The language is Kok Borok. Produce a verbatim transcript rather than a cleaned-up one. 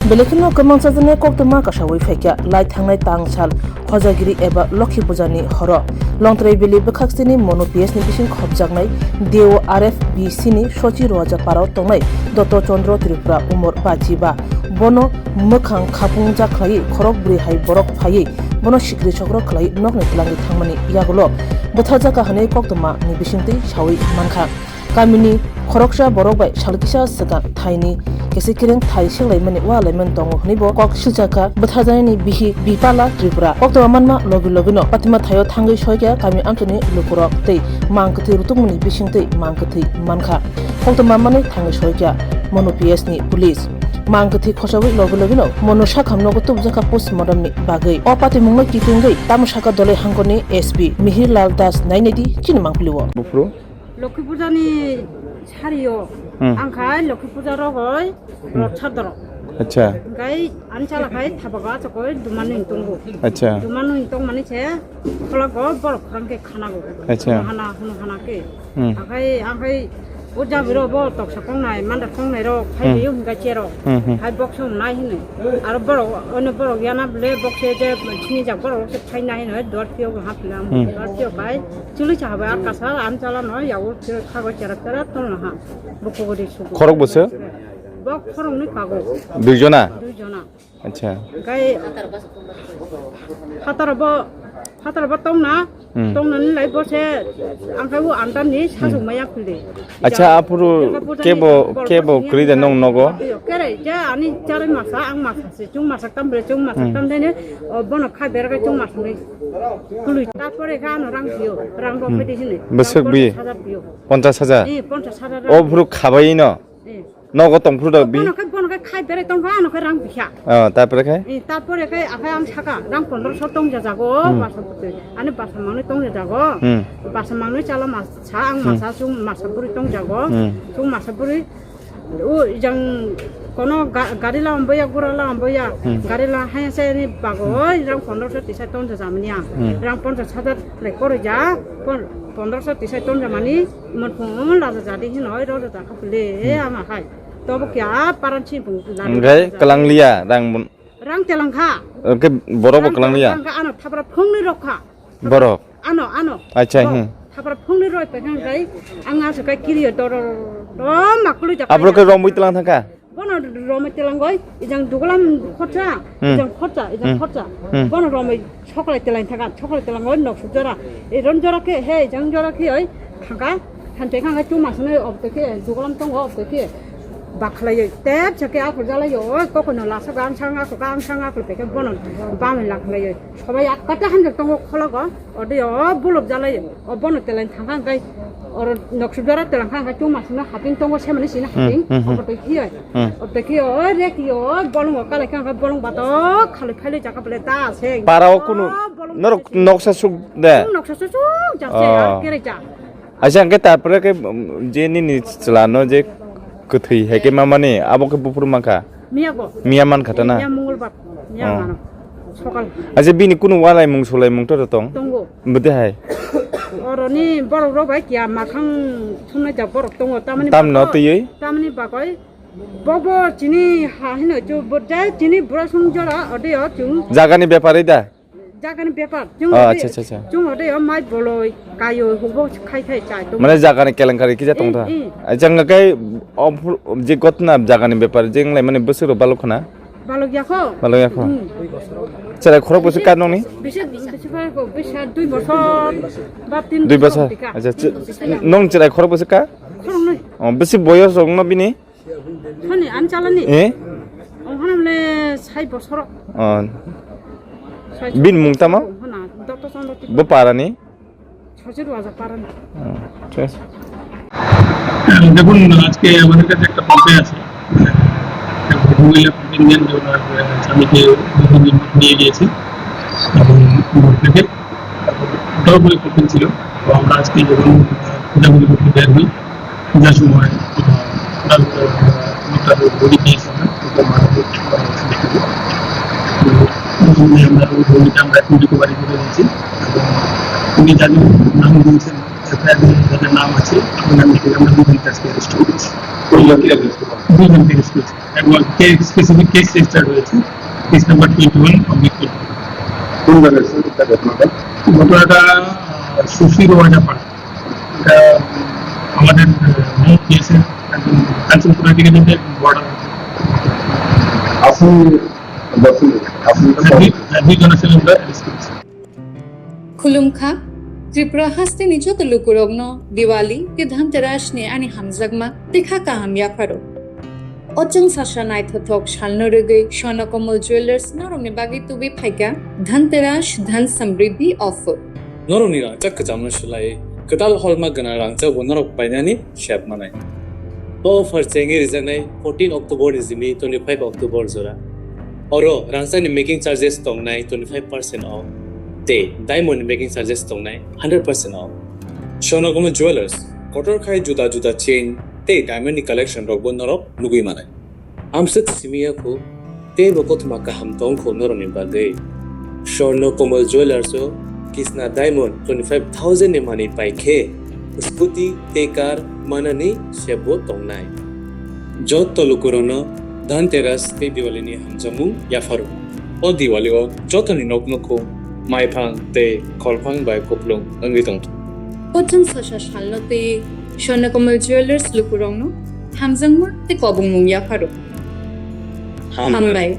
Belai kheno kwmang chajaknai koktwma kasawi phaikha lai thangnai tangsal Hojagiri eba Lokhi Puja ni horo. Longtrai Valley bwkhak sini Monu P S ni bising khopjaknai D O R F B C ni Sochi Roaja parao tongnai Dotto Chandra Tripura umor baji ba. Bono mwkhang khapung jak khlaiwi khorok bwrwi hai borok phaiwi bono sikri sokro khlaiwi nokni twlangwi thangmani yagulo bwtharjakha hwnwi koktwma ni bisingtwi sawi mankha. Kamini khoroksa borok bai sal kisa swkang thaini kese kereng thai seklaimani ualaimani tongo hwnwi bo kok silchakha bwtharjaknai ni bihik Bipala Tripura. Koktwma manma logi logino patima thaio thangwi soikha kami amchaini lukurok tei mang kwthwi rutukmani bisingtwi mang kwthwi mankha. Koktwma manwi thangwi soikha Monu P S ni police. Mang kwthwi khosawi logi logino Monu sakham nogo tubjakha postmortem ni bagwi. O patimungno kitingwi tamo saka Dolai hangkorni S P Mihir Lal Das nainedi chini mangpili o. Buphuru? Lokhi Puja ni sari o. Hmm. Ang khai Lokhi Puja rogoi Hmm. Rot sadoro. Acha. Hingkai ani chala khai thabago achakoi duma nung tongo. Acha. Duma nung tongmani se kholago borok khorang khe khanago. Acha. Hana hunu hana khe. Hmm. Akhai, akhai o jabiro bo toksa kongnai, manda kongnai rok khai Hmm. biyo hingkai chero. Hmm, hmm. Hai boksa nai hino. Aro borok, ono borok yana bole boksa je sini jak borok se khai nai hino, dor piyo bo hapla. Hmm. Dor piyo khai. Chuli cha habai ar kasar, an chala no, yago khago chera chera tol no ha. Bokogori sugo. Khorok bwswk? Bok khorok ni kago. Dui jona? Dui jona. Acha. Kai hataro bo, hataro bo tong na, Hmm. tong na ni lai bo se, ang kai bo andam ni sajung Hmm. maya philde. Acha, aphuru kebo, kebo kwrwi de nong nogo? Kere, ja ani charai masa, ang masa se, chung masa tam bre, chung masa Hmm. tam de ne, o bono khai ber kai chung masa ni. Kului. Tarpore khe ano rang biyo, rang rok Hmm. phaidi hini. Bwswk Rang bi? Ponchash hajar biyo. Ponchash hajar? Eh, ponchash hajar O rang. Phuru khabai no? Eh. Nogo tong phuru da bi? Bono khe, bono khe khai berai tong kha, ano khe rang bikha. Oh, tarpore khe? Eh, tarpore khe akhai ang saka, rang pondroso tong jajago, Hmm. basa putui. Ani basa mangnwi tong jajago. Hmm. Basa mangnwi chala masa, ang Hmm. masa, chung masa buri tong jago. Hmm. Chung masa buri O jang kono ga-, gari la amboya, gura la amboya, Hmm. gari la haya se ni bago, Hmm. oi, rang pondroso tisa ton ja jamani ya. Hmm. Rang ponchash hajar le koro ja, pon-, pondroso tisa ton jamani, mon pon la ja jadi hin oi, ro ja ka pule, Hmm. ama hai. To bo kya paran chi pung la Ngai ja. Kelang liya, rang mun- Rang telang kha. Oke, borok bo Rang kelang liya. Telang kha, ano thapra phung ni rok kha. Borok? Ano, ano. Acha, Borok. Hmm. Thapra phung ni roi pekang kai, ang asu kai kiri dor, dor, makulu jak Abro kai. Ke romwi telang thangka? Bono romwi telang goi, ijang dugulam khorcha, Hmm. ijang khorcha, ijang Hmm. khorcha. Hmm. Bono romwi soklai telang thangka, soklai telang goi nok sujara. E ron jora ke, he, ijang jora ke oi, thangka, than pekang kai chuma sene obte ke, dugulam tongo obte ke. Bakhlai oi, tep chake akur jalai oi, kokono lasa gang sang akur, gang sang akur pekang bono bamwi lakhlai oi. Sobai akkata hamjak tongo khologo, ode o buluk jalai, o bono teleng thangkha hwnkhe, oro noksubjara teleng thangkha hwnkhe, chuma sino haping tongo, semani sino Hmm, haping, hmm, hmm. Obo tei khiyo. Hmm. Obo tei khiyo, o rek yo, bolongo kalai kha hwnkhe, bolong batok khalai phailai jaka bole ta se. Para o kunu, bolong norok se. Noksa suk de? Noksa suk suk jak se, Oh. Ar kere jak. Aisa hwnkhe tarpore khe, um, je nini chwla no je kwthwi hai khe mamani, abo khe buphuru mankha? Miya bo. Miya mankha ta na? Miya Mongolbar. Miya Oh. mano. Sokal. Aisa bini kunu walaimung solaimung to tong? Tongo. Bwdihai? Oroni borok rok bai kiya makhang thumnai jak borok tongo. Tamni Tamno bagwi, twiwi? Tamni bagwi. Bobo chini ha hino chu bo jai chini bura sung jora ode o chung. Jagani bepari da? Jagani bepar. Chwng Oh, ode, acha, acha, acha. Chwng ode o mai boloi, kayo, hubo khai khai chai tong. Mane jagani kelenkari kisa tong tha. Eh, eh. Acha, hwnkha khe o phur-, je gotna jagani bepar, je wng lai mani bwswk rok balok khna? Balok ya kho. Balok ya kho. Hmm. Chwrai khorok bwswk ka nokni? Bisi, bisi phai kho, bisa dui bosor ba tin Dui bosor bosor. Tika. Acha, ch-, Hmm, bisi ya. Nong chwrai khorok bwswk ka? Khoroknwi. Oh, bisi boyos rok no bini? Hani, ani chalani? Eh? Onghanamle sai bosoro. Oh. Sai Bin mung tamo? Hana, Dr. Chandra Tripura. Bo parani? Sajir Waja parani. Oh, ঠিক আছে। দেখুন, আজকে আমাদের কাছে একটা কমপ্লেন আছে। একটা মহিলা প্রেগনেন্ট, ওনার, আহ, স্বামীকে নিয়ে গিয়েছে এবং ওনার পেটে ওটাও বলে কমপ্লেন ছিল। তো আমরা আজকে যখন, আহ, খোঁজাখুঁজি করতে বের হই, যে সময়, আহ, তার, আহ, তার বডি পেয়েছি আমরা, ওকে মারা হয়েছে, আহ, দেখতে পাই। তো, এই জন্য আমরা ওই বডিটা আমরা এখন রিকভারি করে নিয়েছি। এবং উনি যাদের নাম দিয়েছেন, এফআইআর যাদের নাম আছে, ওনার নাম আমরা দুজনকে আজকে অ্যারেস্ট করেছি। দুজনকে অ্যারেস্ট করেছি। এবং কে-, স্পেসিফিক কেস রেজিস্টার হয়েছে, case number twenty one oblique twenty. কোন জায়গায় স্যার এটা ঘটনাটা? ঘটনাটা, আহ, সুশীল ওয়াজাপাড়া। এটা আমাদের, আহ, নিউ পিএসএ একদম কাঞ্চনপুরের দিকে যেতে বর্ডার। আসামি, আসামি, আসামিটা হ্যাঁ, দুই, হ্যাঁ, দুইজন আসামি আমরা অ্যারেস্ট করেছি। Khulumkha, Tripura hasteni joto lukurokno Diwali tei Dhanteras ni ani hamjakma tei kha kaham yapharo. O chwng sasa naithothok salno rwgwi Swarna Kamal Jewellers norokni bagwi tubui phaikha Dhanteras Dhan Samriddhi offer. Norokni rangchak kwchamno swlaiwi kwtal holma gwnang rangchakbo norok painani sep manai. O offer chengwi rijaknai fourteen October ni simi twenty-five October jora. Oro rangchakni making charges tongnai twenty-five percent off tei diamond ni making charges tongnai hundred percent off. Swarna Kamal Jewellers kotor khai juda juda chain tei diamond ni collection rokbo norok nugwi manai. Amswk simi ya kho, teibo kothoma kaham tong kho norokni bagwi. Swarna Kamal Jewellers o Kisna Diamond twenty-five thousand ni manwi pai khe scooty tei car manani sebo tongnai. Joto lukurokno Dhanteras tei Diwali ni hamjakmung yapharo. O Diwali o jotoni nok nukhu maiphang tei kholphang bai kupulung wngwi tongthung. O chwng sasa salno twi Swarna Kamal Jewellers lukurokno hamjakma tei kobongmung yapharo. Hambai.